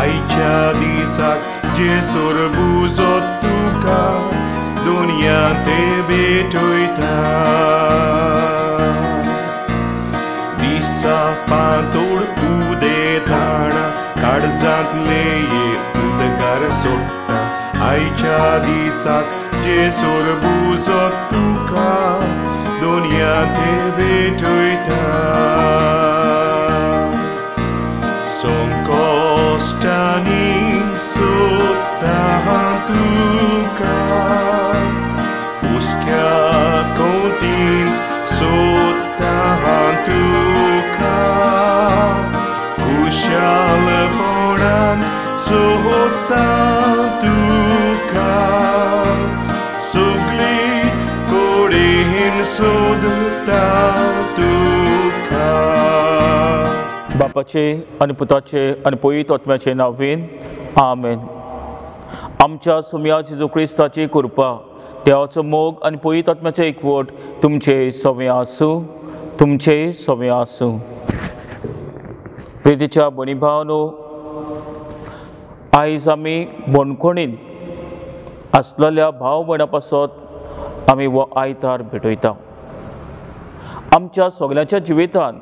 आयच्या दिसाक जेसूर बुजो तुका दुनिया ते भेटयता। दिसा पातोळ उदेताना काळजांतले उदकार सोडटा आयच्या दिसाक जेसूर बुजो तुका दुनिया ते भेटयता। संकश्टांनी सोदता तुका हुस्क्या कोतीन सोदता तुका खुशालपणान सोदता तुका सगळी कडेन सोदता तुका। बापाचे आनी पुताचे आनी पवित्र आत्म्याचे नांवान आमेन। आमच्या सोम्या जेजू क्रिस्ताची कृपा, देवाचो मोग आनी पवित्र आत्म्याचें एकवट तुमचे सवे आसूं, तुमचे सवे आसूं। प्रितीच्या भयणी भावांनो, आयज आमी बणकोणीन आसलेल्या भाव भयणां पासत आमी हो आयतार भेटयता। आमच्या सगळ्यांच्या जिवितान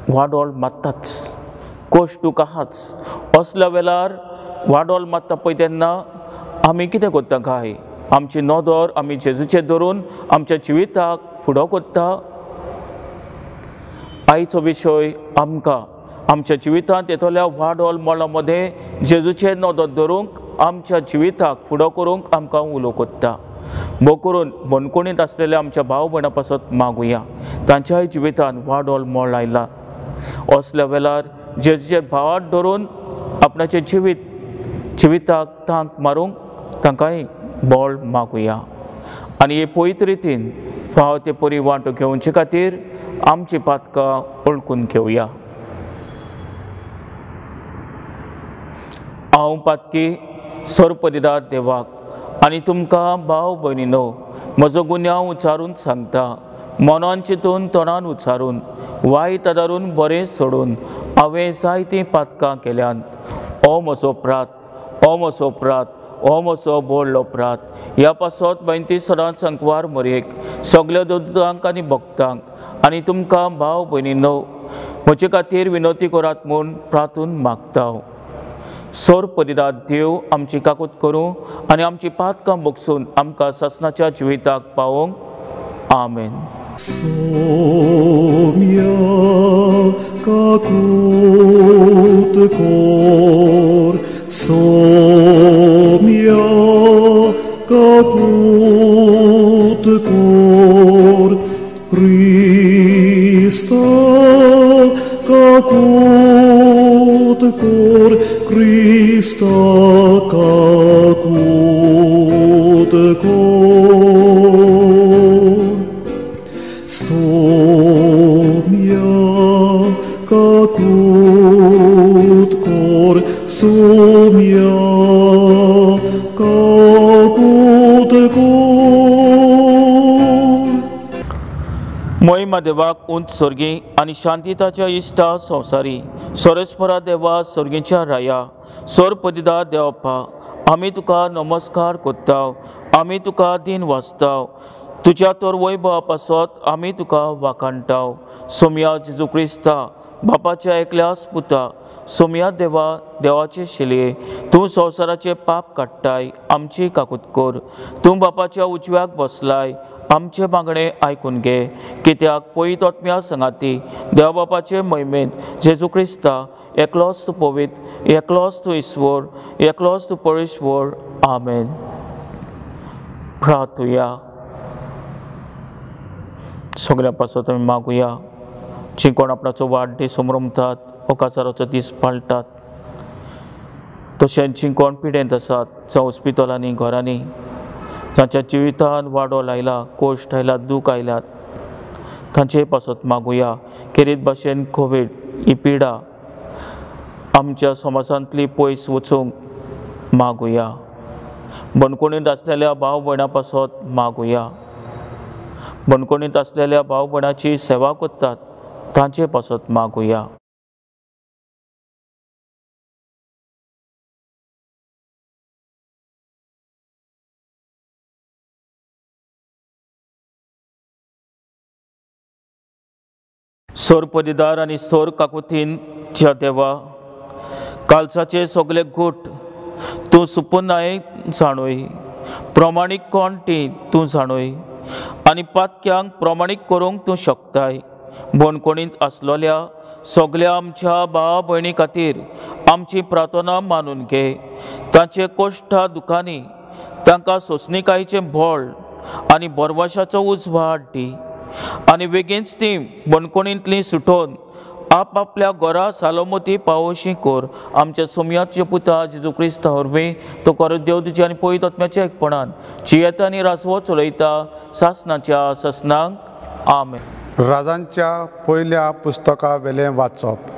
वाडोल मारताच, कश्ट दुख आहाच। असल्या वेळार वाडोल मारता पळय तेन्ना आमी कितें करता काय? आमची नदर आमी जेजूचेर धरून आमच्या जिविताक फुडो करता। आयचो विशय आमकां आमच्या जिवितांत येतल्या वाडोल मोला मदें जेजूचेर नदर धरूंक, आमच्या जिविताक फुडो करूंक आमकां उलो करता। भोव करून बणकोणींत आसलेल्या आमच्या भाव भयणां पासत मागुया, तांच्याय जिवितांत वाडोल मोळ आयला। असल्या वेळार जेजूचेर भावार्थ धरून आपणाचें जिवीत जिविताक तांक मारूंक तांकांय बळ मागुया आनी हे पवित्र रितीन फाव ते परी वांटो घेवचे खातीर आमची पातकां वळखून घेवया। हांव पातकी सर्वपरिदार देवाक आनी तुमकां भाव भयणीनो म्हजो गुन्यांव उच्चारून सांगता। मनान चिंतून तोंडान उच्चारून वायट आदारून बरें सोडून हांवें जायतीं पातकां केल्यांत। हो म्हजो अपराध, हो म्हजो अपराध, हो म्हजो व्हडलो अपराध। ह्या पासत बेनती सदांच संकवार मरयेक सगल्या दोतांक आनी भक्तांक आनी तुमकां भाव भयणीनो म्हजे खातीर विनवती करात म्हूण प्रार्थून मागता। सोर परिदार देव आमची काकूत करूं आनी आमची पातकां बगसून आमकां सासणाच्या जिविताक पावोवंक। आमेन। सोम्या काकूत कोर, सोम्या काकूत कोर, क्रिस्ता काकूत कोर, क्रिस्ता काकूत कोर। सोम्या काकूत कोर, सोम्या काकूत कोर। मोहिमा देवाक उंच स्वर्गी आनी शांतिताच्या इश्टा संवसारी सोरेस्परा देवा स्वर्गीच्या राया सोरपदिदा देवप्पा, आमी तुका नमस्कार करता, आमी तुका दिन वाचता, तुज्या तर वैभवा पासत आमी तुका वाखाणटा। सोम्या जेजू क्रिस्ता बापाच्या एकल्याच पुता सोम्या देवा देवाचे शिलये तूं संवसाराचे पाप काडटाय, आमची काकूत कर। तूं बापाच्या उजव्याक बसलाय, आमचे मागणे आयकून घे। कित्याक पवित्र आत्म्या संगाती देवा बापाचे महिमेंत जेजू क्रिस्ता एकलोच तूं पवित्र, एकलोच तूं ईश्वर, एकलोच तूं परमेश्वर। आमेन। प्रार्थुया। सगळ्यां पासत आमी मागुया जी कोण आपणाचो वाडदीस समरमतात वो काजाराचो दीस पाळटात, तशेंच जी कोण पिडेंत आसात जावं हॉस्पिटलांनी घरांनी, तांच्या जिवितान वाडोल आयला, कश्ट आयला, दूख आयल्यात, तांचे पासत मागुया। खेरीत भाशेन कोवीड ही पिडा आमच्या समाजांतली पयस वचूंक मागुया। बणकोणींत आसलेल्या भाव भयणां पासत मागुया। बणकोणींत आसलेल्या भाव भयणाची सेवा करतात तांचे पासत मागुया। सोर पदिदार आनी सोर काकुतींच्या देवा, कालसाचे सगळे घूट तूं सुपुनाय जाणोय, प्रमाणीक कोण ती तूं जाणोय आनी पातक्यांक प्रमाणीक करूंक तूं शकताय। बणकोणींत आसलोल्या सगल्या आमच्या भाव भयणी खातीर आमची प्रार्थना मानून घे। तांचे कोश्टा दुखांनी तांकां सोंसणीकायेचें बळ आनी बरवाशाचो उजवाड दी आनी बेगीनच ती बणकोणींतली सुटोवन आपआपल्या घरा सालोमती पावोशी कोर। आमच्या सोमयाचे पुता जेजू क्रिस्ता वरवीं तो कर देव तुजी आनी पवित्र आत्म्याच्या एकपणान जियेता आनी रासवो चलयता सासनाच्या सासनांक. आमेन. राजांच्या पयल्या पुस्तका वेलें वाचप.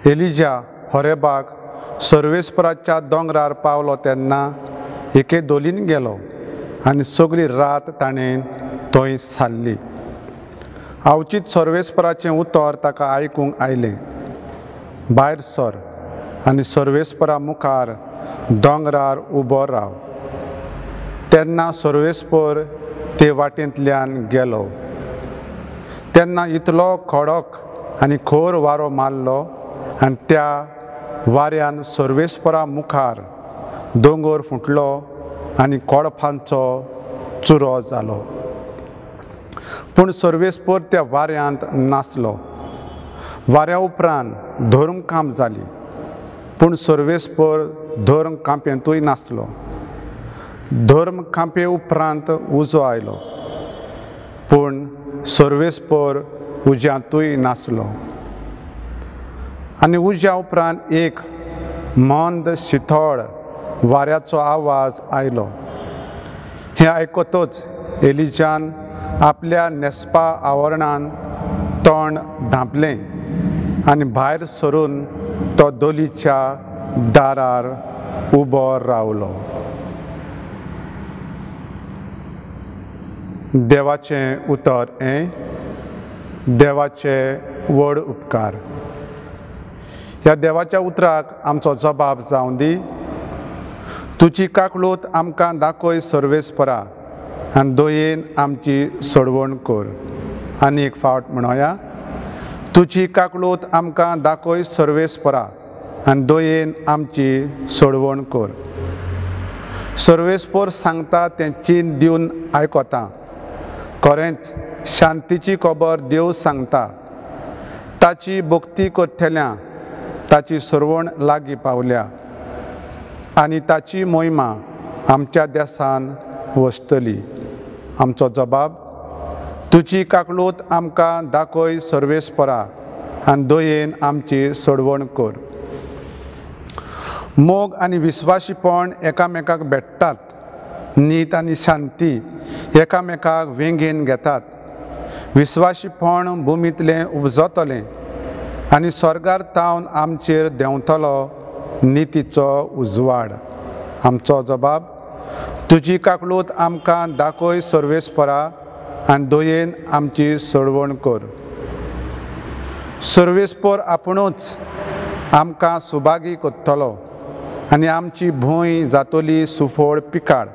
एलिजा होरेबाक सर्वेस्पराच्या दोंगरार पावलो तेन्ना एके दोलीन गेलो आनी सगळी रात ताणें थंय सारली. आवचीत सर्वेस्पराचें उतर ताका आयकूंक आयलें, भायर सर आनी सर्वेस्परा मुखार दोंगरार उबो राव. तेन्ना सर्वेस्पर ते वाटेंतल्यान गेलो. तेन्ना इतलो खडक आनी खोर वारो मारलो आनी त्या वाऱ्यान सर्वेस्परा मुखार दोंगर फुटलो आनी कोडफांचो चुरो जालो. पूण सर्वेस्पर त्या वाऱ्यांत नासलो. वाऱ्या उपरांत धर्म कांप जाली, पूण सर्वेस्पर धर्म कांपेंतूय नासलो. धर्म कांपे उपरांत उजो आयलो, पूण सर्वेस्पर उज्यांतूय नासलो. आनी उज्या उपरांत एक मंद शिथळ वाऱ्याचो आवाज आयलो. हें आयकतच एलिजान आपल्या न्हेसपा आवरणान तोंड धांपलें आनी भायर सरून तो दोलीच्या दारार उबो रावलो. देवाचें उतर हें देवाचे व्हड उपकार. ह्या देवाच्या उतराक आमचो जबाब जावं दी. तुजी काकळूत आमकां दाखय सर्वेस्परा आनी दयेन आमची सोडवण कर. आनी एक फावट म्हणोया, तुजी काकळूत आमकां दाखय सर्वेस्परा आनी दयेन आमची सोडवण कर. सर्वेस्पर सांगता तें चीन दिवन आयकता. खरेंच शांतीची खबर देव सांगता. ताची भक्ती करतल्या ताची सरवण लागीं पावल्या आनी ताची मोहिमा आमच्या देसान वसतली. आमचो जबाब, तुजी काकळूत आमकां दाखय सर्वेस्परा आनी दयेन आमची सोडवण कर. मोग आनी विस्वाशीपण एकामेकाक भेट्टात. नीत आनी शांती एकामेकाक वेंगेन घेतात. विस्वाशीपण भुमींतलें उपजतलें आनी स्वर्गार तावन आमचेर देंवतलो नितीचो उजवाड. आमचो जबाब, तुजी काकळूत आमकां दाखय सर्वेस्परा आनी दयेन आमची सोडवण कर. सर्वेस्पर आपुणूच आमकां सुभागी करतलो आनी आमची भूंय जातली सुफळ पिकाळ.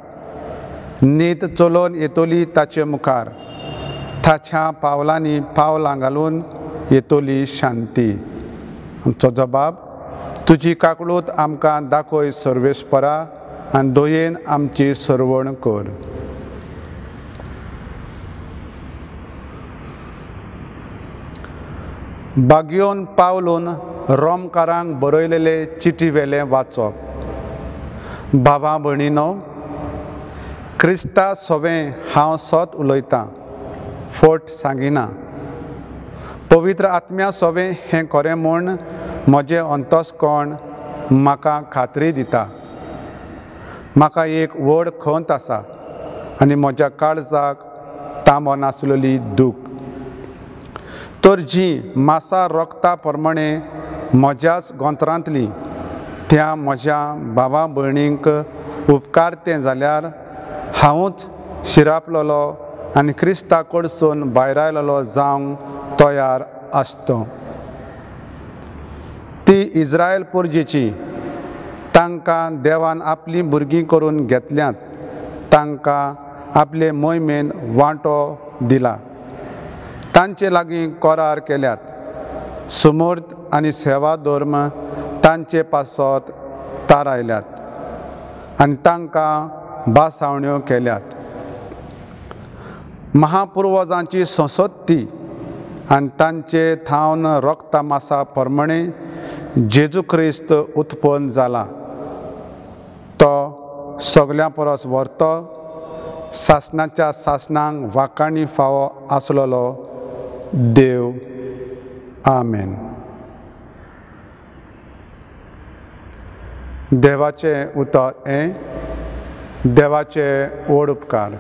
नीत चलोवन येतली ताचे मुखार, ताच्या पावलांनी पावलां घालून येतली शांती. आमचो जबाब, तुजी काकळूत आमकां दाखय सर्वेस्परा आनी दयेन आमची सरवण कर. बागियोन पावलून रोमकारांक बरयलेले चिटी वेलें वाचप. भावा भयणीनो, क्रिस्ता सोवें हांव सत उलयतां, फट सांगिना. पवित्र आत्म्या सोवें हें खरें म्हूण म्हजें अंतस्कोण म्हाका खात्री दिता. म्हाका एक व्हड खंत आसा आनी म्हज्या काळजाक तांबो नासलेली दूख. तर जी मासा रोगता प्रमाणे म्हज्याच गोंत्रांतली त्या म्हज्या भावा भयणींक उपकारतें जाल्यार हांवूच शिरापलेलो आनी क्रिस्ता कडसून भायर आयलेलो जावंक तयार आसता. ती इज्रायल पोरजेची, तांकां देवान आपलीं भुरगीं करून घेतल्यांत, तांकां आपले मोहिमेन वांटो दिला. तांचे लागीं करार केल्यात। सुमूर्त आनी सेवा धर्म तांचे पासत तारायल्यात आनी तांकां भासावण्यो केल्यात। महापुर्वजांची संसत्ती आनी तांचे थावन रक्ता मासा प्रमाणे जेजू क्रिस्त उत्पन्न जाला। तो सगळ्यां परस व्हरतो सासणाच्या सासणांक वाकाणी फावो आसलेलो देव। आमेन। देवाचें उतर हें देवाचे व्हड उपकार।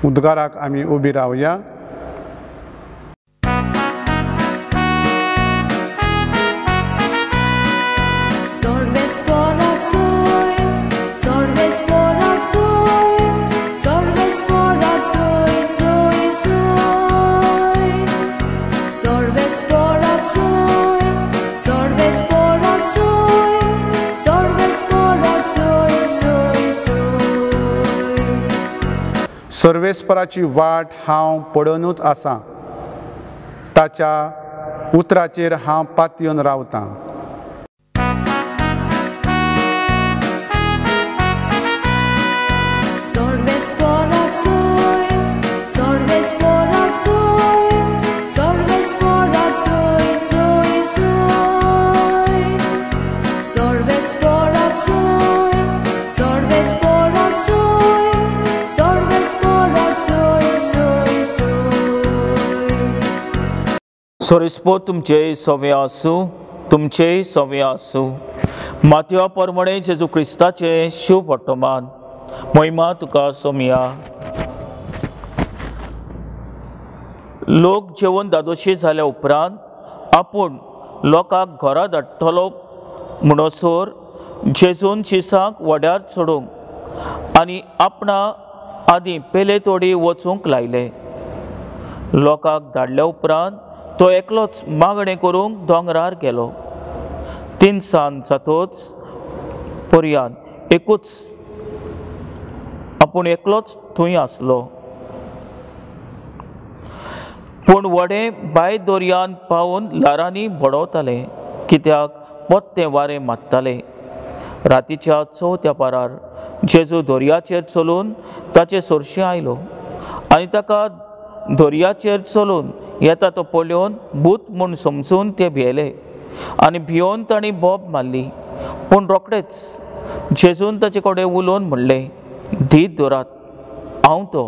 उद्गाराक आमी उबी रावया। सर्वेस्पराची वाट हांव पळोवनूच आसा, ताच्या उतराचेर हांव पातयेवन रावतां। सोरिस्पो तुमचे सवे आसूं, तुमचे सवे आसूं। मातया परमणे जेजू क्रिस्ताचे शुभ वर्तमान। महिमा तुका सोमया। लोक जेवन दादोशी जाल्या उपरांत आपूण लोकांक घरा धाडटलो म्हणसर जेजून शिसांक वड्यार चडूंक आनी आपणा आदीं पेले तोडी वचूंक लायले। लोकांक धाडल्या उपरांत तो एकलोच मागणें करूंक दोंगरार गेलो। तिनसान जातोच पर्यान एकूच आपूण एकलोच थंय आसलो। पूण व्हडें बाय दर्यान पावून ल्हारांनी बडवतालें, कित्याक पोत्तें वारें मारतालें। रातीच्या चवथ्या पारार जेजू दर्याचेर चलून ताचे सरशीं आयलो आनी ताका दर्याचेर चलून येता तो पळोवन भूत म्हूण समजून ते भियेले आनी भियोवन तांणी बोब मारली। पूण रोखडेच जेजून ताचे कडेन उलोवन म्हणलें, धीर दवरात, हांव तो,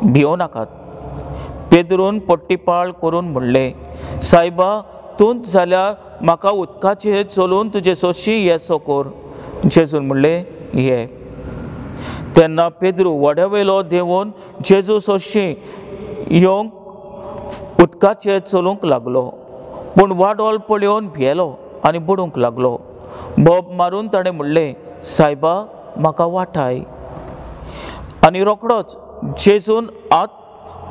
भियों नाकात। पेद्रून पट्टीपाळ करून म्हणलें, सायबा तूंच जाल्यार म्हाका उदकाचेर चलून तुजे सोशी येसो कर। जेजून म्हणलें, ये। तेन्ना पेद्रू व्हड्या वयलो देंवून जेजू सोशी येवंक उदकाचेर चलूंक लागलो। पूण वाडोल पळोवन भियेलो आनी बुडूंक लागलो। बोब मारून ताणें म्हणलें, सायबा म्हाका वाटाय। आनी रोखडोच जेजून हात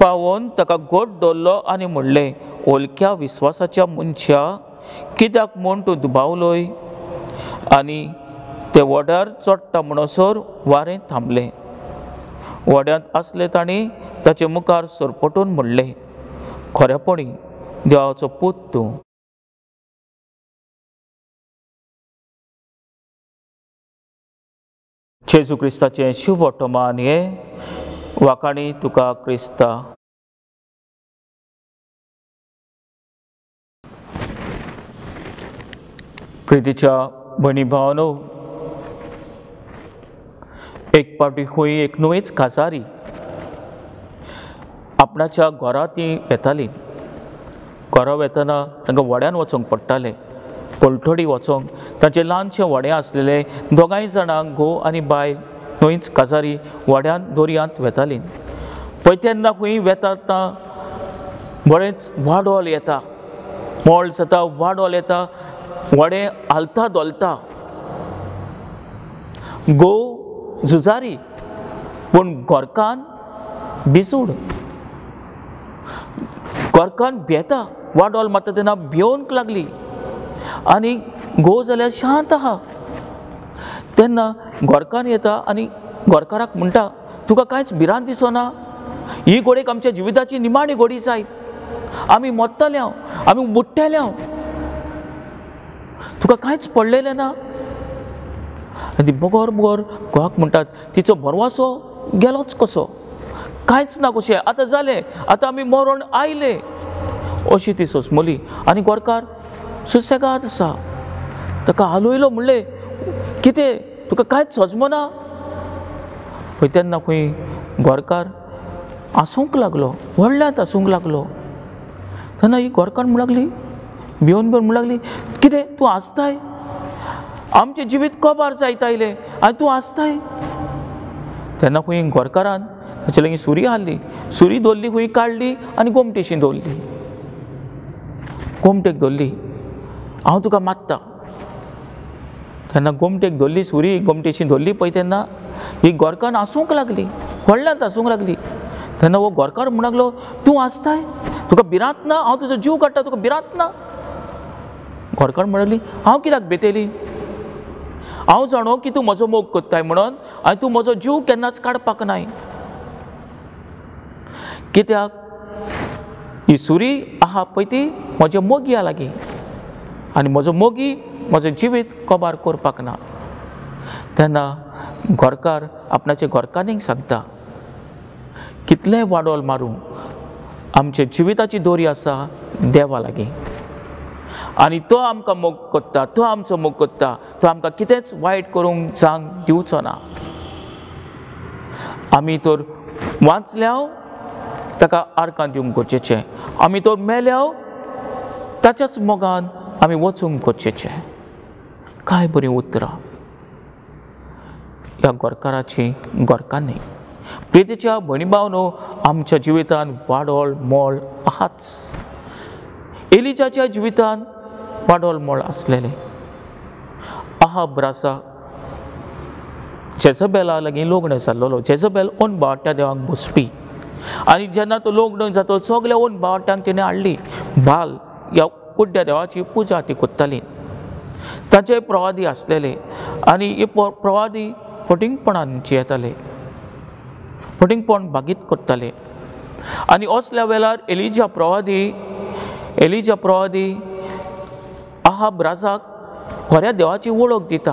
पावोवन ताका गोट दवरलो आनी म्हणलें, ओलक्या विस्वासाच्या मनशा, कित्याक म्हूण तूं दुबावलोय? आनी ते वड्यार चडटा म्हणसर वारें थांबलें। वड्यांत आसले तांणी ताचे मुखार सरपटून म्हणलें, खरेपणी देवाचो पूत तूं। जेजू क्रिस्ताचें शुभ वर्तमान हें। वाखाणी तुका क्रिस्ता। प्रितीच्या भयणी भावानो, एक पावटी खंय एक न्हयच काजारी आपणाच्या घरा ती वेताली। घरा वेतना तांकां व्हड्यान वचोंक पडटालें, पलतडी वचोंक। तांचें ल्हानशें व्हडें आसलेलें। दोगांय जाणां घोव आनी बायल न्हंयच काजारी व्हड्यान दर्यांत वेतालीं। पळय तेन्ना खंय वेता बरेंच वाडोल येता, मोळ जाता, वाडोल येता, व्हडें हालता धोलता। घोव झुजारी पूण घरकान्न बिजूड। घरकान्न भियेता, वाडोल मारता तेन्ना भियोवंक लागली आनी घोव जाल्यार शांत आहा। तेन्ना घरकान्न येता आनी गोरकाराक म्हणटा, तुका कांयच भिरांत दिसना? ही घोडेक आमच्या जिविताची निमाणी घोडी जायत, आमी मोत्तले, आमी बुडटेले, तुका कांयच पडलेलें ना. आनी ती बगर बगर घोवाक म्हणटात, तिचो भरवासो गेलोच कसो, कांयच ना कशें, आतां जालें, आतां आमी मरण आयले अशी ती सोसमली. आनी गोरकार सुसेगाद आसा, ताका हालयलो म्हणलें, कितें तुका कांयच सजमना? पळय तेन्ना खंय गोरकार आसूंक लागलो, व्हडल्यांत आसूंक लागलो. तेन्ना ही गोरकार म्हणूंक लागली, भिवन भिवन म्हणूंक लागली, कितें तूं आसताय? आमचें जिवीत कबार जायत आयलें आनी तूं आसताय? तेन्ना खंय गोरकारान ताचे लागीं सुरी हाडली, सुरी दवरली, खंय काडली आनी गोमटेशी दवरली, गोमटेक दवरली, हांव तुका मारता. तेन्ना गोमटेक दवरली सुरी, गोमटेशी दवरली पळय तेन्ना ही गोरकान आसूंक लागली, व्हडल्यांत आसूंक लागली. तेन्ना हो गोरकार म्हणूंक लागलो, तूं आसताय? तुका भिरांत ना? हांव तुजो जीव काडटा, तुका भिरांत ना? गोरकार म्हणली, हांव कित्याक भितेली? हांव जाणो की तूं म्हजो मोग करताय म्हणून, आनी तूं म्हजो जीव केन्नाच काडपाक नाय. कित्याक ही सुरी आहा पळय ती म्हज्या मोगया लागीं, आनी म्हजो मोगी म्हजें जिवीत कबार करपाक ना. तेन्ना गोरकार आपणाचे गोरकान्नीक सांगता, कितलें वाडोल मारूं, आमच्या जिविताची दोरी आसा देवा लागीं, आनी तो आमकां मोग करता, तो आमचो मोग करता, तो आमकां कितेंच वायट करूंक जावंक दिवचो ना. आमी तर वाचल्याव ताका आर्कां दिवंक गरजेचें, आमी तर मेल्याव ताच्याच मोगान आमी वचूंक गरजेचें. काय बरीं उतरां ह्या गोरकाराची गोरकान्नी. प्रितीच्या भयणी भावनो, आमच्या जिवितान वाडोळ मोळ आहाच. एलिजाच्या जिवितान वाडोळ मोळ आसलेलें. आहाब राजा जेजबेला लागीं लग्न जाल्लो. जेजबेल ओन बावट्या देवाक बसपी, आनी जेन्ना तो लग्न जातो सगल्या ओन बावट्यांक तिणें हाडली. बाल ह्या कुड्ड्या देवाची पुजा ती करताली. ताचे प्रवादी आसलेले, आनी हे प्रवादी फटींगपणान जियेताले, फटींगपण भागीत करताले. आनी असल्या वेळार एलिजा प्रवादी आहाब राजाक खऱ्या देवाची वळख दिता,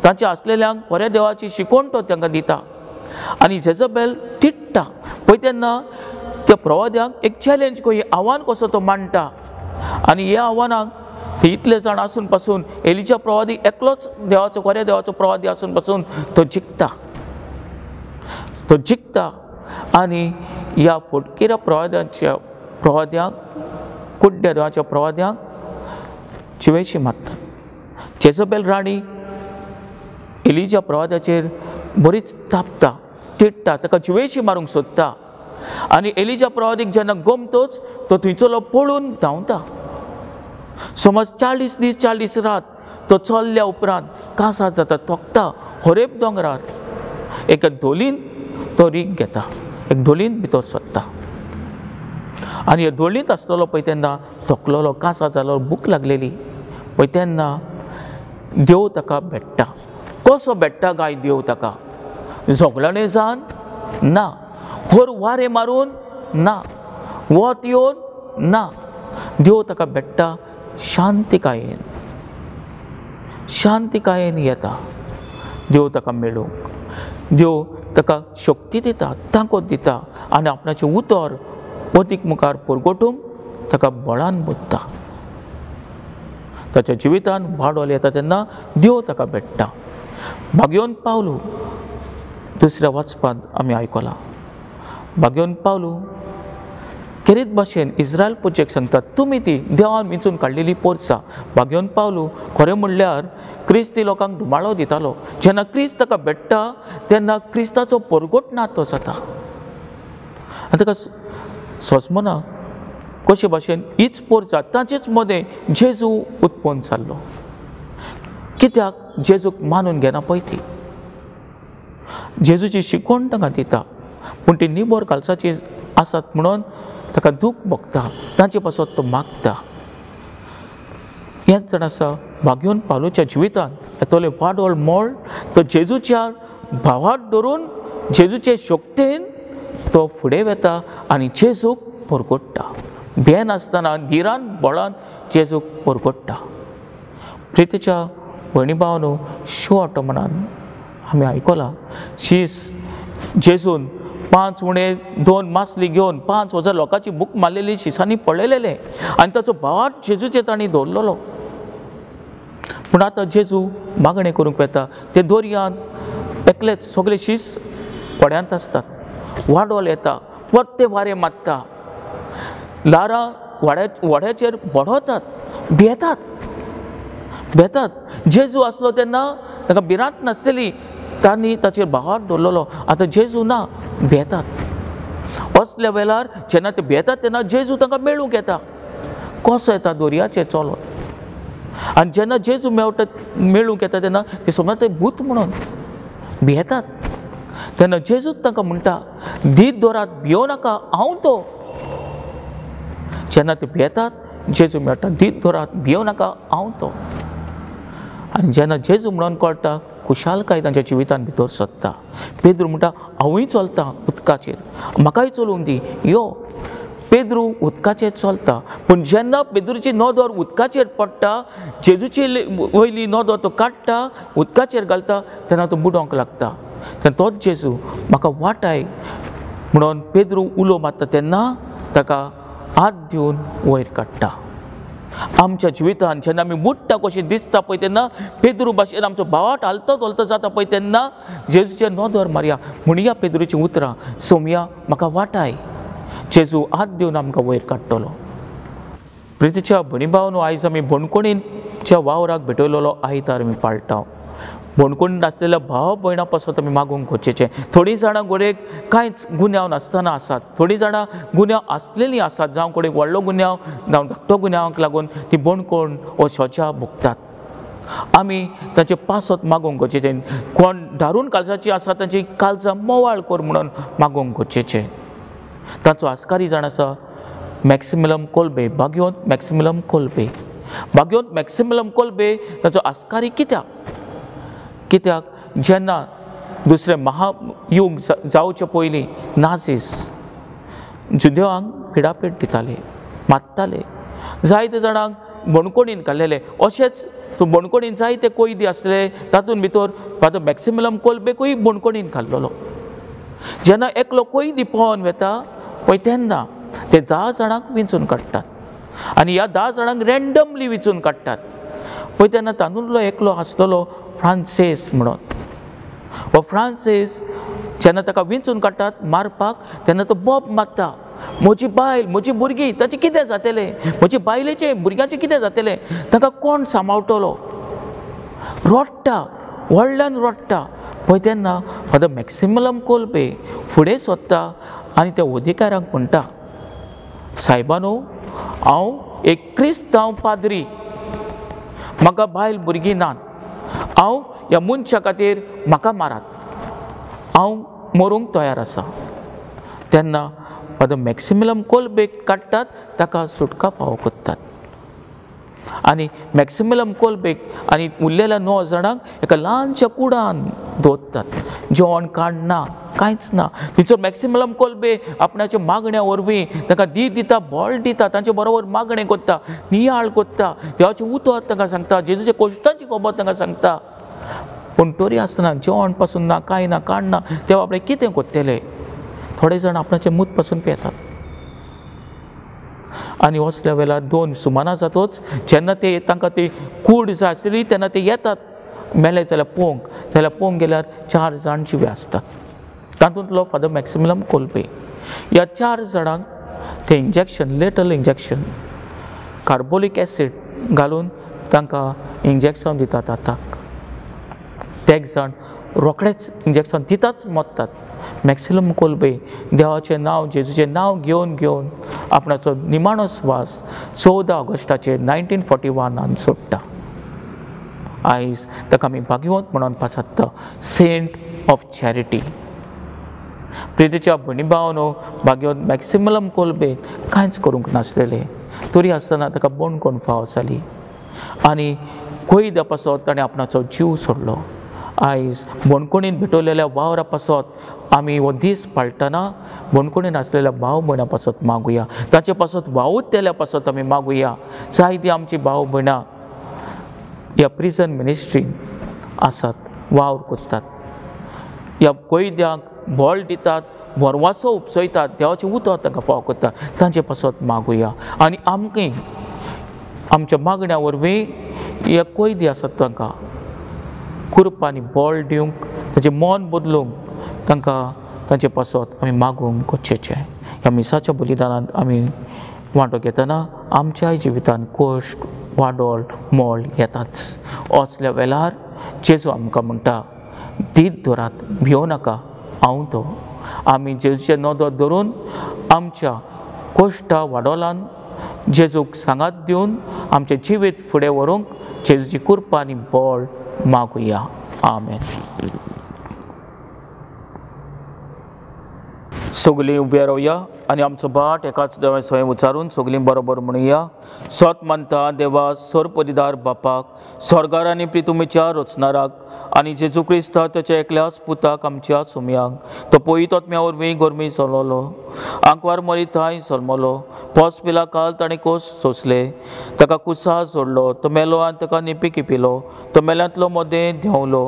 तांच्या आसलेल्यांक खऱ्या देवाची शिकवण तो तांकां दिता. आनी जेजबेल तिट्टा पळय तेन्ना त्या प्रवाद्यांक एक चॅलेंज कशी, आव्हान कसो तो मांडटा. आनी ह्या आव्हानाक ते इतले जाण आसून पासून एलिजा प्रवादी एकलोच देवाचो खऱ्या देवाचो प्रवादी आसून पासून तो जिखता, तो जिखता. आनी ह्या फटकिऱ्या प्रवाद्यांक, कुड्ड्या देवाच्या प्रवाद्यांक जिवेशी मारता. जेजबेल राणी एलिजा प्रवाद्याचेर बरीच तापता, तिट्टा, ताका जिवेशी मारूंक सोदता. आनी एलिजा प्रवादीक जेन्ना गोमतोच तो थंयचो पळून धांवता. समज 40 दीस 40 रात तो चल्ल्या उपरांत कासार जाता, थकता. होरेब दोंगरार एका धोलीन तो रीग घेता, एक धोलीन भितर सरता. आनी ह्या धोलींत आसलेलो पळय तेन्ना थकलेलो, कासार जालो, भूक लागलेली पळय तेन्ना देव ताका भेट्टा. कसो भेट्टा काय देव ताका? झगडणे जावन ना, होर वारें मारून ना, वत येवन ना, देव ताका भेट्टा शांतिकायेन, शांतिकायेन येता देव ताका मेळूंक. देव ताका शक्ती दिता, ताकद दिता, आनी आपणाचें उतर अदीक मुखार परगटूंक ताका बळान बुदता. ताच्या जिवितान वाडोल येता तेन्ना देव ताका भेट्टा. भाग्योन पावलू दुसऱ्या वाचपांत आमी आयकलां. भाग्योन पावलू खेरीत भाशेन इस्रायल पुजेक सांगतात, तुमी ती देवान विंचून काडलेली पोरसां. भाग्योन पावलू खरें म्हणल्यार क्रिस्ती लोकांक धुमाळो दितालो. जेन्ना क्रिस्त ताका भेट्टा तेन्ना क्रिस्ताचो परगट ना तो जाता. आनी ताका सोजमना कशे भाशेन हीच पोरसां ताचेच मदें जेजू उत्पन्न जाल्लो. कित्याक जेजूक मानून घेना पळय ती, जेजूची शिकवण तांकां दिता, पूण ती निबर कालसाची आसात म्हणून ताका दूख भोगता, तांचे पासत तो मागता. हेंच जाण आसा भाग्योन पावलूच्या जिवितांत येतले वाडोळ मोळ तो जेजूच्या भावार्थ धरून जेजूचे शक्तेन तो फुडें वता आनी जेजूक परगट्टा. भियेनासतना धिरान बळान जेजूक परगट्टा. प्रितीच्या भयणी भावांनो, शॉर्ट म्हणान आमी आयकलां शीस जेजून 5 उणे 2 मासली घेवन 5,000 लोकांची भूक मारलेली शिसांनी पळयलेलें आनी ताचो भावार्थ जेजूचेर तांणी दवरलेलो. पूण आतां जेजू मागणें करूंक वता ते दर्यांत एकलेच, सगळे शीस व्हड्यांत आसतात. वाडोल येता, परते वारें मारता, ल्हारां व्हड्याचेर बडवतात, भियेतात भियेतात. जेजू आसलो तेन्ना ताका भिरांत नासतली, तांणी ताचेर भावार्थ दवरलेलो. आतां जेजू ना, भियेतात. असल्या वेळार जेन्ना ते भियेतात तेन्ना जेजू तांकां मेळूंक येता. कसो येता? दर्याचेर चलोन. आनी जेन्ना जेजू मेळूंक येता तेन्ना ते समजता ते भूत म्हणून भियेतात. तेन्ना जेजूच तांकां म्हणटा, धीर दवरात, भियों नाका, हांव तो. जेन्ना ते भियेतात जेजू मेळटा, धीर दवरात, भियों नाका, हांव तो. आनी जेन्ना जेजू म्हणून कळटा, खुशालकाय तांच्या जिवितान भितर सरता. पेद्रू म्हणटा, हांवूय चलता उदकाचेर, म्हाकाय चलोवंक दी, यो. पेद्रू उदकाचेर चलता, पूण जेन्ना पेद्रूची नदर उदकाचेर पडटा, जेजूची वयली नदर तो काडटा, उदकाचेर घालता, तेन्ना तो बुडोवंक लागता. तेन्ना तोच जेजू म्हाका वाटाय म्हणून पेद्रू उलो मारता तेन्ना ताका हात दिवन वयर काडटा. आमच्या जिवितान जेन्ना आमी बुडटा कशी दिसता पळय तेन्ना पेद्रू भाशेन आमचो भावार्थ हालतो धोलतो जाता पळय तेन्ना जेजूचे नदर मारया, म्हणया पेद्रूचीं उतरां, सोमया म्हाका वाटाय. जेजू हात दिवन आमकां वयर काडटलो. प्रितीच्या भयणी भावांनो, आयज आमी बणकोणीच्या वावराक भेटयलेलो आयतार आमी पाळटा. बणकोणीन आसलेल्या भाव भयणां पासत आमी मागूंक गरजेचें. थोडीं जाणां घडये कांयच गुन्यांव नासतना आसात, थोडीं जाणां गुन्यांव आसलेलीं आसात, जावं कोणेक व्हडलो गुन्यांव जावं धाकटो गुन्यांवाक लागून ती बणकोण हो शोचा भोगतात. आमी तांचे पासत मागूंक गरजेचें. कोण दारून काळजाची आसा तांची काळजां मोवाळ कर म्हणून मागूंक गरजेचें. ताचो आस्कारी जाण आसा मॅक्सिमिलम कोल्बे, भाग्योंत मॅक्सिमिलम कोल्बे. भाग्योंत मॅक्सिमिलम कोल्बे ताचो आस्कारी कित्याक? कित्याक जेन्ना दुसरें महायुग जावचे पयलीं नाझीस जुदेवांक पिडापीड दिताले, मारताले, जायते जाणांक बणकोणीन घाल्लेले. अशेंच बणकोणीन जायते कोयदी आसले, तातूंत भितर फादर मॅक्सिमिलम कोल्बेकूय बणकोणीन घाल्लेलो. जेन्ना एकलो कोयदी पळोवन वता पळय तेन्ना ते 10 जाणांक विंचून काडटात आनी ह्या 10 जाणांक रँडमली विंचून काडटात. पळय तेन्ना तातूंतलो एकलो आसलेलो फ्रांसीस म्हणून. हो फ्रांसीस जेन्ना ताका विंचून काडटात मारपाक तेन्ना तो बोब मारता, म्हजी बायल, म्हजी भुरगीं, ताचें कितें जातलें, म्हजी बायलेचें भुरग्यांचें कितें जातलें, ताका कोण सांबाळटलो. रडटा, व्हडल्यान रडटा. पळय तेन्ना फादर मॅक्सिमिलम कोल्बे फुडें सोदता आनी त्या अधिकाऱ्यांक म्हणटा, सायबानो, हांव एक क्रिस्तांव पाद्री, म्हाका बायल भुरगीं नात, हांव ह्या मनशा खातीर म्हाका मारात, हांव मरूंक तयार आसा. तेन्ना फादर मॅक्सिमिलम कोल्बेक काडटात, ताका सुटका फावो करतात आनी मॅक्सिमिलम कोल्बेक आनी उरलेल्या 9 जाणांक एका ल्हानशा कुडान दवरतात. जेवण काडना, कांयच ना. थंयसर मॅक्सिमिलम कोल्बे आपणाच्या मागण्या वरवीं ताका दी दिता, बळ दिता, तांचे बरोबर मागणें करता, नियाळ करता, देवाचें उतर तांकां सांगता, जेजूच्या कोश्टाची खबर तांकां सांगता. पूण तरी आसतना जेवण पासून ना, कांय ना, काडना. तेवा आपणें कितें करतले? थोडे जाण आपणाचें मूत पासून पियेतात. आनी असल्या वेळार 2 सुमानां जातोच जेन्ना ते तांकां ती कूड जाय आसली तेन्ना ते येतात, मेले जाल्यार पोवंक, जाल्यार पोवंक गेल्यार 4 जाण जिवे आसतात. तातूंतलो फादर मॅक्सिमिलम कोल्बे. ह्या 4 जाणांक ते injection, lethal injection, carbolic acid घालून तांकां इंजेक्शन दितात हाताक. ते जाण रोखडेच इंजेक्शन दिताच मरतात. मॅक्सिमिलम कोल्बे देवाचें नांव, जेजूचें नांव घेवन घेवन आपणाचो निमाणो स्वास 14 ऑगस्टाचेर 1941 सोडटा. आयज ताका आमी भाग्यवंत म्हणून पाचारता, सेंट ऑफ चॅरिटी. प्रितीच्या भयणी भावांनो, भाग्यवंत मॅक्सिमिलम कोल्बे कांयच करूंक नासलेलें, तरी आसतना ताका बणकोण फावो जाली आनी कोयदा पासत ताणें आपणाचो जीव सोडलो. आयज बणकोणीन भेटवलेल्या वावरा पासत आमी हो दीस पाळटना बणकोणीन आसलेल्या भाव भयणां पासत मागुया, ताचे पासत वावुरतेल्या पासत आमी मागुया. जायती आमची भाव भयणां ह्या प्रिजन मिनिस्ट्री आसात, वावर करतात, ह्या कैद्यांक बळ दितात, भरवासो उपसयतात, देवाचें उतर तांकां फाव करतात, तांचे पासत मागुया. आनी आमकां आमच्या मागण्या वरवीं हे कैदी आसात तांकां कृपा आनी बळ दिवंक, ताचें मन बदलूंक तांकां तांचे पासत आमी मागूंक गरजेचें. ह्या मिसाच्या बलिदानांत आमी वांटो घेतना आमच्याय जिवितांत कश्ट, वाडोळ, मोल येताच. असल्या वेळार जेजू आमकां म्हणटा, धीर धरात, भियों नाका, हांव तो. आमी जेजूचे नदर धरून आमच्या कश्टा वाडोलान जेजूक सांगात दिवन आमचें जिवीत फुडें व्हरूंक जेजूची कृपा आनी बळ मागुया. आमेन. सगलीं उबे रावया आनी आमचो बाट एकाच देवा स्वयं उच्चारून सगलीं बरोबर म्हणुया. सत मानता देवा सरपरिदार बापाक, स्वर्गार आनी प्रितुमीच्या रचणाराक आनी जेजू क्रिस्ता ताच्या एकल्याच पुताक आमच्या सुमयांक, तो पयत आत्म्या वरवीं गरमी सोललो, आंकवार मरी थांय सोलमलो, पोस पिला काल ताणें कोस सोंसले, ताका कुसा सोडलो, तो मेलो आनी ताका निपी किपिलो, तो मेल्यांतलो मदें देंवलो,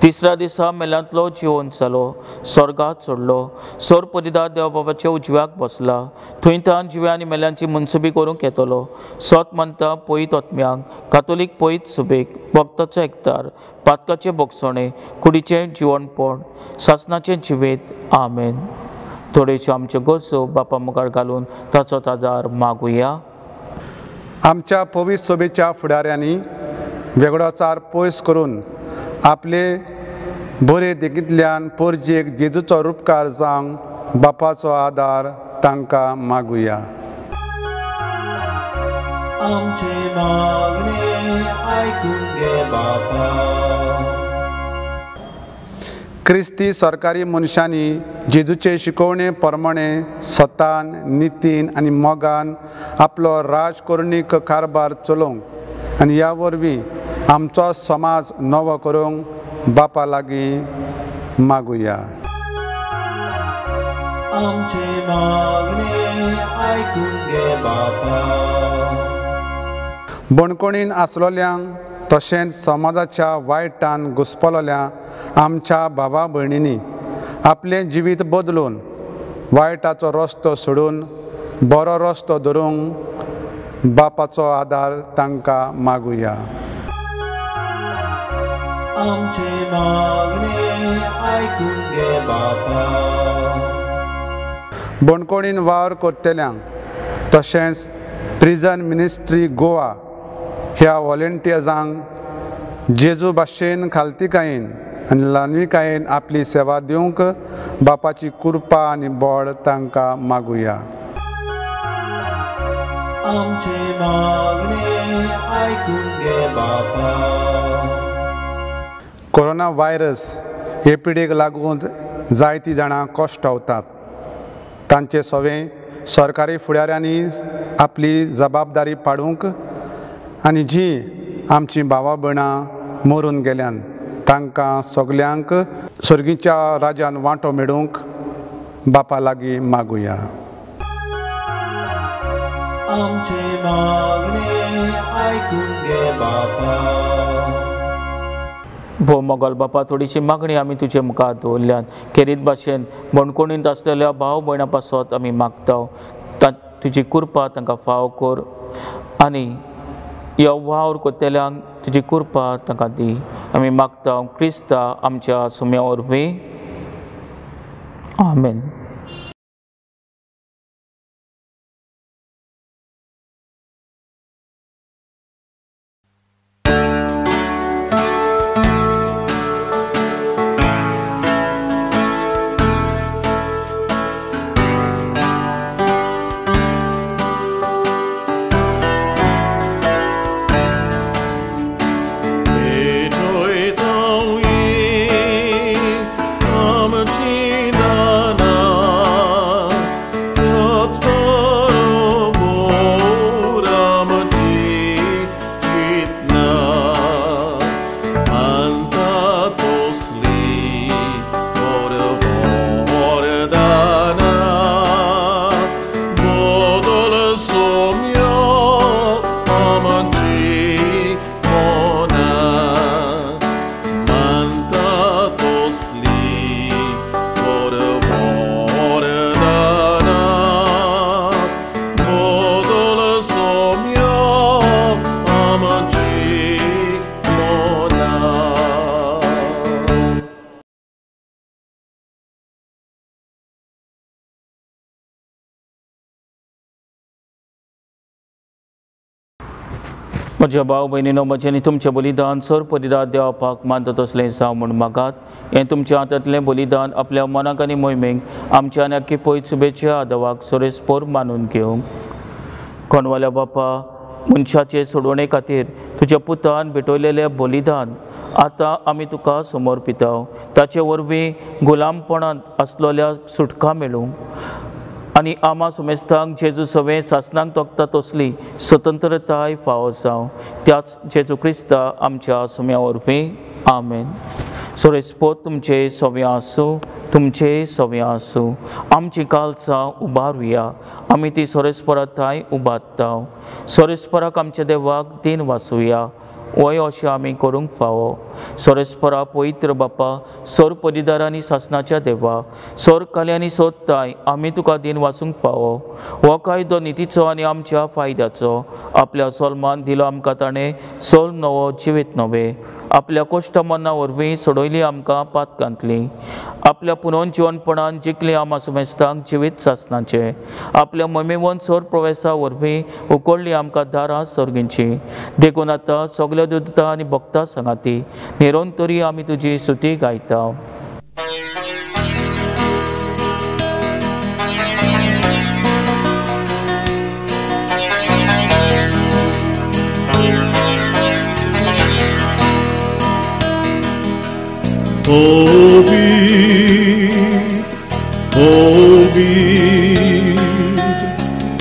तिसऱ्या दिसा मेल्यांतलो जिवन जालो, स्वर्गात सोडलो, सरपरिदार देवा बाबाच्या उजव्याक बसला, थंय तान जिव्या आनी मेल्यांची मनसुबी करूंक येतलो. सत मानता पयत आत्म्यांक, कातोलीक पयत सुबेक, भक्ताचो एकतार, पातकाचें भोगसणें, कुडीचें जिवनपण, सासनाचें जिवेत. आमेन. थोडेश्यो आमच्यो गरजो बापा मुखार घालून ताचो आदार मागुया. आमच्या पवित्र सभेच्या फुडाऱ्यांनी वेगळोचार पयस करून आपले बरे देखींतल्यान परजेक जेजूचो रुपकार जावंक बापाचो आदार तांकां मागुया. आमचे मागणे आयकून घे बापा. क्रिस्ती सरकारी मनशांनी जेजूचे शिकवणे प्रमाणे सतान, नितीन आनी मोगान आपलो राजकर्णीक कारभार चलोवंक आनी ह्या वरवीं आमचो समाज नवो करूंक बापा लागीं मागुया. आमचे मागणे आयकून घे बापा. बणकोणीन आसलोल्यांक तशेंच समाजाच्या वायटान घुस्पलोल्या आमच्या भावा भयणींनी आपलें जिवीत बदलून वायटाचो रस्तो सोडून बरो रस्तो धरूंक बापाचो आदार तांकां मागुया. आमचे मागणे आयकून घे बापा. बणकोणीन वावर करतल्यांक तशेंच प्रिजन मिनिस्ट्री गोवा ह्या व्हॉलंटियर्सांक जेजू भाशेन खालतीकायेन आनी ल्हानविकायेन आपली सेवा दिवंक बापाची कृपा आनी बळ तांकां मागुया. आमचे मागणे आयकून घे बापा. कोरोना व्हायरस हे पिडेक लागून जायतीं जाणां कश्टावतात. तांचे सवें सरकारी फुडाऱ्यांनी आपली जबाबदारी पाडूंक आनी जी आमची भावा भयणां मरून गेल्यान तांकां सगल्यांक सर्गीच्या राजान वांटो मेळूंक बापा लागीं मागुया. आमचे मागणे आयकून घे बापा. भोव मोगल बापा, थोडीशी मागणी आमी तुजे मुखार दवरल्यान खेरीत भाशेन बणकोणींत आसलेल्या भाव भयणां पासत आमी मागता, तुजी कृपा तांकां फाव कर आनी ह्या वावर करतल्यांक तुजी कृपा तांकां दी. आमी मागता क्रिस्ता आमच्या सुम्या वरवीं. आमेन. Amchina म्हज्या भाव भयणीनो, म्हजें आनी तुमचें बलिदान सर परिदाद देवापाक मानता तसलें जावं म्हूण मागात. हें तुमच्या हातांतलें बलिदान आपल्या मनाक आनी मोहिमेक आमच्या आनी आख्खी पयत सुबेच्या आदवाक सोरेस्पोर मानून घेवंक. कोणवाल्या बापा, मनशाचे सोडवणे खातीर तुज्या पुतान भेटयलेलें बलिदान आतां आमी तुका समर्पिता. ताचे वरवीं गुलामपणांत आसलेल्या सुटका मेळूंक आनी आमा सुमेस्तांक जेजू सवें सासनांक तोखता तसली स्वतंत्रताय फावो जावं. त्याच जेजू क्रिस्ता आमच्या सुम्या वरवीं. आमेन. सोरेस्पोत तुमचे सव्या आसूं, तुमचे सव्या आसूं. आमची कालचां उबारुया, आमी ती सोरेस्परा थांय उबारता. सोरेस्पराक आमच्या देवाक दिन वाचुया, वय अशें आमी करूंक फावो. सोरेस्परा पवित्र बापा, सोर परिदार आनी सासनाच्या देवा, सोर काली आनी सोदताय आमी तुका दिन वाचूंक फावो. हो कायदो नितीचो आनी आमच्या फायद्याचो. आपल्या सोलमान दिलो आमकां ताणें सोल नवो जिवीत नवें. आपल्या कोश्ट मना वरवीं सोडयली आमकां पातकांतली. आपल्या पुनोजिवनपणान जिखली आमा सुमेस्तांक जिवीत सासनाचें. आपल्या मोहिमेवन सोर प्रवेसा वरवीं उकडली आमकां दारां सर्गींची. देखून आतां सगल्या दुदता आनी भक्ता सांगाती निरोन तरी आमी तुजी स्तुती गायता. Ouvir, ouvir,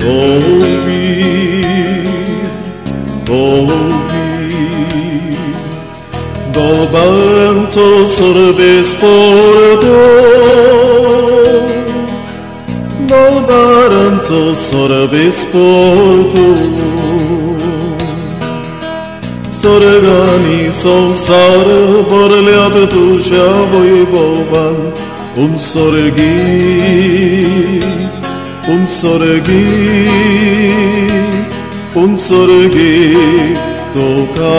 ouvir, ouvir. Dobanto sorbes porto, dobanto sorbes porto. Sorgani संसार भरल्यात तुज्या वैभवान. उंसर्गी, उंसर्गी, उंसर्गी तुका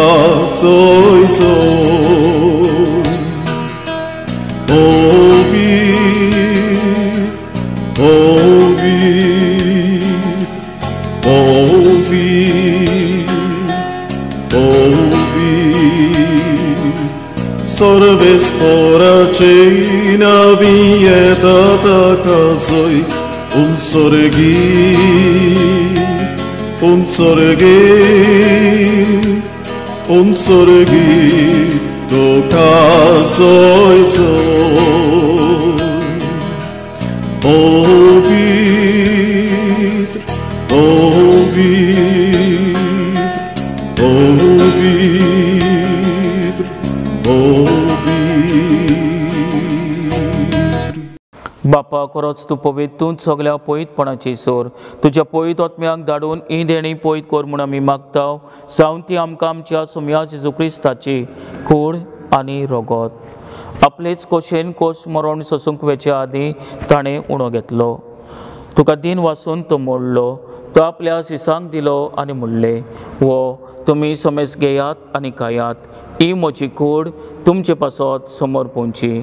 जोय जोय. ओवीर, ओवीर, ओवीर, ouvir. Sorves poracina vieta takazoi. Un sorgi, un sorgi, un sorgi tokazoi zoi. Ouvir, ouvir, ouvir, ouvir. बापा, खरोच तूं पवित्र, तूंच सगल्या पवित्रपणाची सोर. तुज्या पवित्र आत्म्याक धाडून ही देणी पवित्र कर म्हूण आमी मागता. जावन ती आमकां आमच्या सुम्या जेजू क्रिस्ताची कूड आनी रगत. आपलेच कोशेन कोश मरण सोसूंक वेच्या आदीं ताणें उणो घेतलो. तुका दिन वाचून तो मोडलो, तो आपल्या सिसांक दिलो आनी म्हणलें, वो तुमी समेज घेयात आनी खायात, ही म्हजी कूड तुमचे पासत समोर पोवची.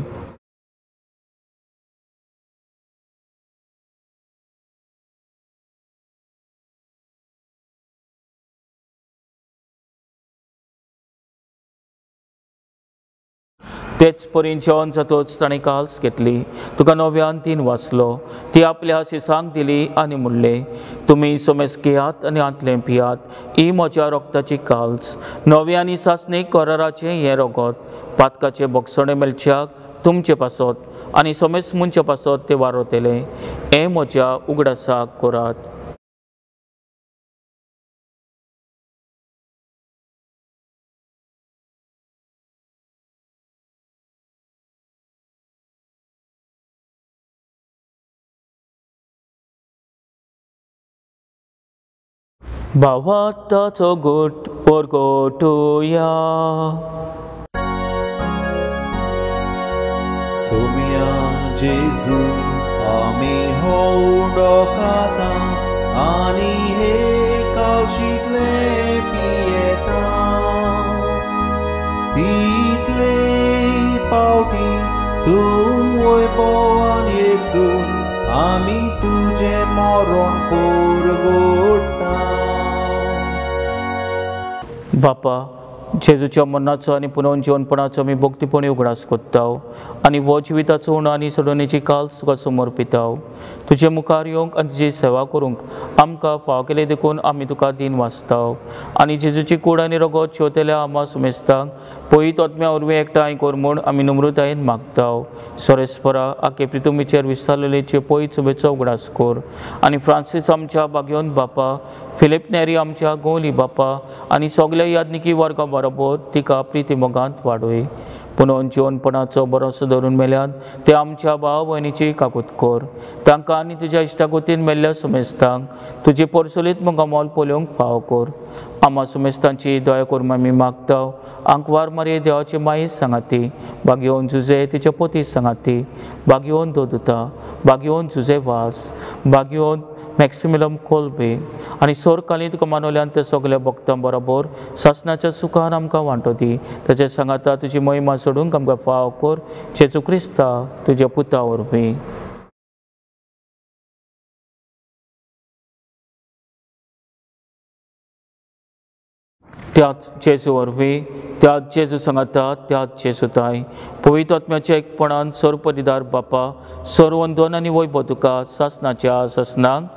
तेच परीन जेवण जातोच ताणें काल्स घेतली, तुका नव्यान तीन वाचलो, ती आपल्या सिसांक दिली आनी म्हणलें, तुमी समेज घेयात आनी हांतलें पियात, ही म्हज्या रक्ताची काल्स, नवे आनी सासणीक कराराचें हें रगत, पातकाचें भोगसणें मेळच्याक तुमचे पासत आनी समेज मनच्या पासत तें वारवतलें, हें म्हज्या उगडासाक करात. भावार्थाचो गोट परगटुया. सोम्या जेजू आमी हो उडोकाता आनी हे कालशीतले पियेता. तितले पावटी तूं वैभवान येसून आमी तुजें मरण परगट्टा. बापा, जेजूच्या मरणाचो आनी पुनर्जिवनपणाचो आमी भक्तीपणी उगडास कोत्ता आनी हो जिविताचो उणो आनी सोडवणेची काल तुका समर्पिता. तुजे मुखार येवंक आनी तुजी सेवा करूंक आमकां फाव केले देखून आमी तुका दीन वाचता आनी जेजूची कूड आनी रगत शेवतेल्या आमा सुमेस्तांक पयत आत्म्या वरवीं एकठांय कर म्हूण आमी नम्रतायेन मागता. सोरेस्परा आखे प्रितुमीचेर विस्तारलेलेचे पयत सुबेचो उगडास कर आनी फ्रांसीस आमच्या बागयोन बापा, फिलीप नेरी आमच्या गोली बापा आनी सगल्या यादनिकी वर्गा बरोबर तिका प्रिती मोगांत वाडय. पुनोन जिवनपणाचो बरोसो धरून मेल्यान ते आमच्या भाव भयणीची काकूत कर. तांकां आनी तुज्या इश्टागोतीन मेल्ल्या सुमेस्तांक तुजी परसोलीत मोगा मोल पळोवंक फावो कर. आमा सुमेस्तांची दया करून आमी मागता. आंकवार मारये देवाची मायेच सांगाती, बागयोन जुजे तिच्या पोती सांगाती, बागयोन दोदुता, बागयोन जुजे वास, बागयोन मॅक्सिमिलम कोल्बे आनी सोरकाली तुका मानवल्यान ते सगल्या भक्तां बरोबर सासणाच्या सुखान आमकां वांटो दी. ताचे सांगाता तुजी महिमा सोडूंक आमकां फाव कर. जेजू क्रिस्ता तुज्या पुता वरवीं. त्याच जेजू वरवीं, त्याच जेजू सांगाता, त्याच जेजू ताय पवित्र आत्म्याच्या एकपणान सर्वपदिदार बापा, सर्वंदन आनी वैभव तुका सासणाच्या सासणाक.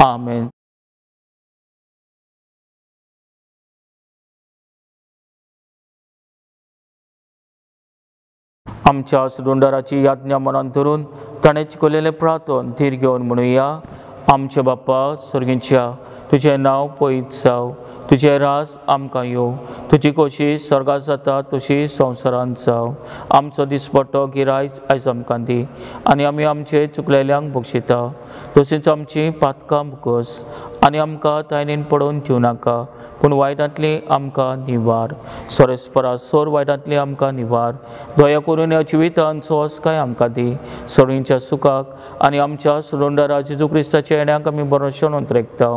आमेन. आमच्या सुदुंडाराची याज्ञा मनान धरून ताणें चिकवलेलें प्रार्थन धीर घेवन म्हणुया. आमच्या बाप्पा सर्गींच्या, तुजें नांव पयत जावं, तुजें राज आमकां येवं, तुजी कोशिश स्वर्गात जाता तशी संवसारांत जावं. आमचो दिसपट्टो गिरायच आयज आमकां दी आनी आमी आमचे चुकलेल्यांक बक्षिता तशींच आमची पातकां मुकोस आनी आमकां तायनेन पडोवन दिवं नाका, पूण वायटांतली आमकां निवार. सोरेस्परा सोर वायटांतली आमकां निवार. दया करून ह्या जिवितान सोसकाय आमकां दी. सोडींच्या सुखाक आनी आमच्या सुरुंडारा जेजू क्रिस्ताच्या येण्याक आमी बरोशण अंतरेकता.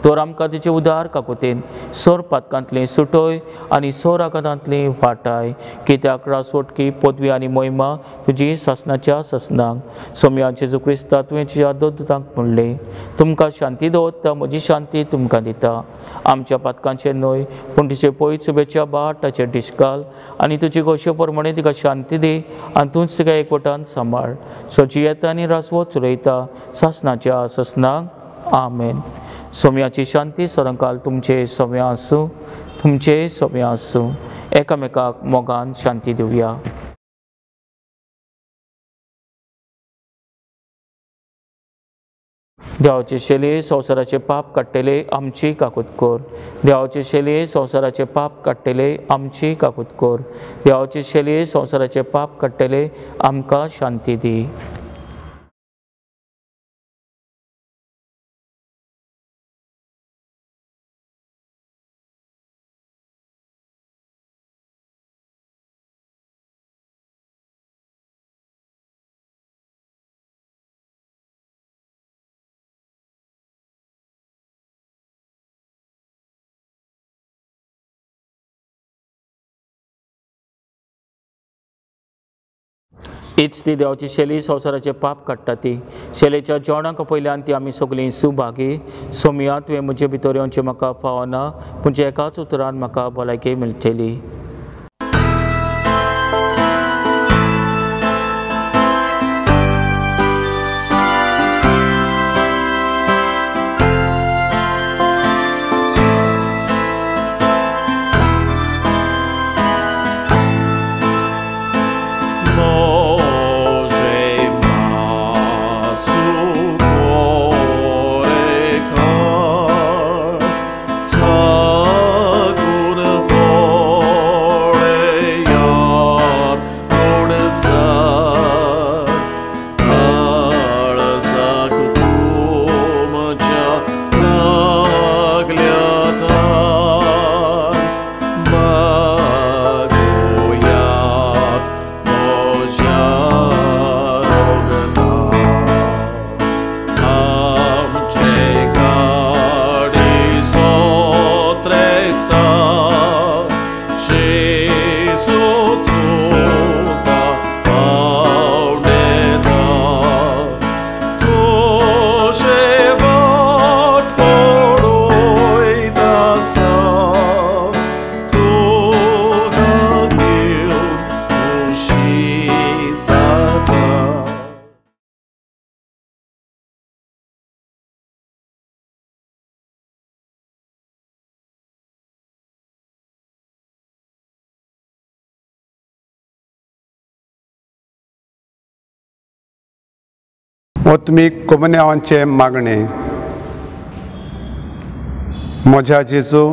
तर आमकां तिचे उदार काकुतीन सोर पातकांतली सुटोय आनी सोर आघातांतली वाटाय. कित्याक रासवटकी पदवी आनी मोहिमा तुजी सासणाच्या सासणाक. सोम्या जेजू क्रिस्ता तुवें तुज्या दोतांक म्हणलें, तुमकां शांती दवरता, म्हजी शांती तुमकां दिता. आमच्या पातकांचेर न्हय पूण तिचे पयत सुबेच्या बाट ताचेर डिस्काल आनी तुजी गोशे प्रमाणे तिका शांती दी आनी तूंच तिका एकवटान सांबाळ. सो जियेता आनी रासवत चलयता सासणाच्या सासणाक. आमेन. सोम्याची शांती सरंकाल तुमचे सोम्या आसूं, तुमचे सोम्या आसूं. एकामेकाक मोगान शांती दिवया. देवाचे शेले संवसाराचे पाप काडटले आमची काकूत कर. देवाचे शेले संवसाराचे पाप काडटले आमची काकूत कर. देवाचे शेले संवसाराचे पाप काडटले आमकां शांती दी. हीच ती देवाची शैली संवसाराचे पाप काडटा ती शैलेच्या जेवणाक पयल्यान ती आमी सगळीं सुभागी. सोमया तुवें म्हजे भितर येवचें म्हाका फावना, पूण एकाच उतरान म्हाका भलायकी मेळटली. Sota ओतमीक कोमुन्यांवांचें मागणें. म्हज्या जेजू,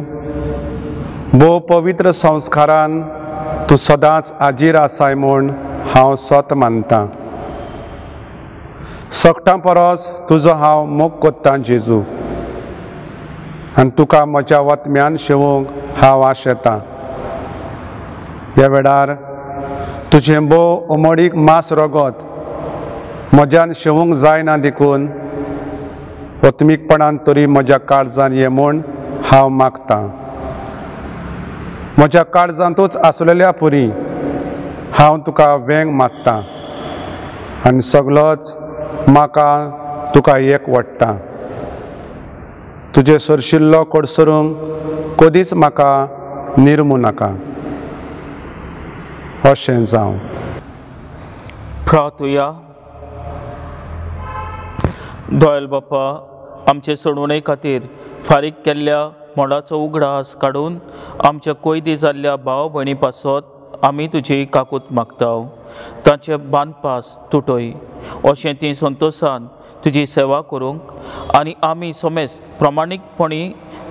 भोव पवित्र संस्कारान तूं सदांच हाजीर आसाय म्हूण हांव सत मानतां. सगटां परस तुजो हांव मोग कोत्तां जेजू, आनी तुका म्हज्या वतम्यान शेवूंक हांव आशेतां. ह्या वेळार तुजें भोव उमळीक मांस रगत म्हज्यान शेवूंक जायना देखून वतमीकपणान तरी म्हज्या काळजान ये म्हूण हांव मागतां. म्हज्या काळजांतूच आसलेल्या पुरी हांव तुका वेंग मागतां आनी सगलोच म्हाका तुका एक वडटा. तुजें सरशिल्लो कडसरूंक कदीच म्हाका निर्मू नाका. अशें जावं. प्रार्थुया. दोयल बापा, आमचे सोडवणे खातीर फारीक केल्ल्या मोडाचो उगडास काडून आमच्या कोयदी जाल्ल्या भाव भयणी पासत आमी तुजी काकूत मागता. तांचे बांदपास तुटय अशें ती संतोशान तुजी सेवा करूंक आनी आमी समेस्त प्रमाणीकपणी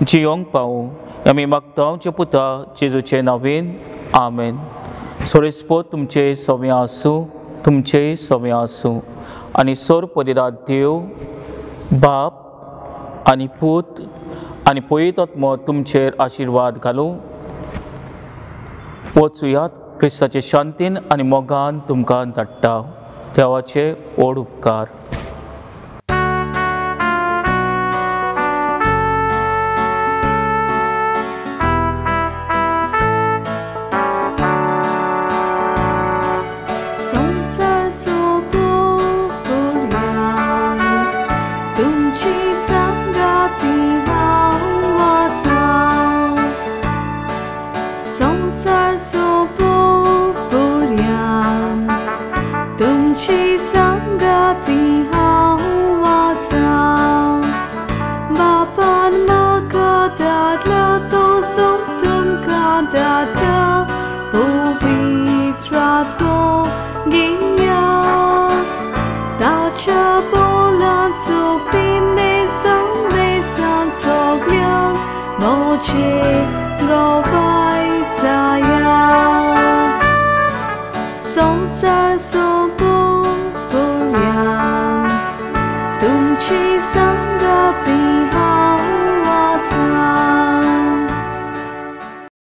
जियोंक पावूं. आमी मागता आमच्या पुता जेजूचे नांवेन, आमेन. सोरेस्पोत तुमचे सव्या आसूं, तुमचे सव्या आसूं आनी सोर पदिरात देव बाप आनी पूत आनी पवित्र तुमचेर आशिर्वाद घालूं. वचुयात क्रिस्ताचे शांतीन आनी मोगान तुमकां धाडटा. देवाचे व्हड उपकार. Go by.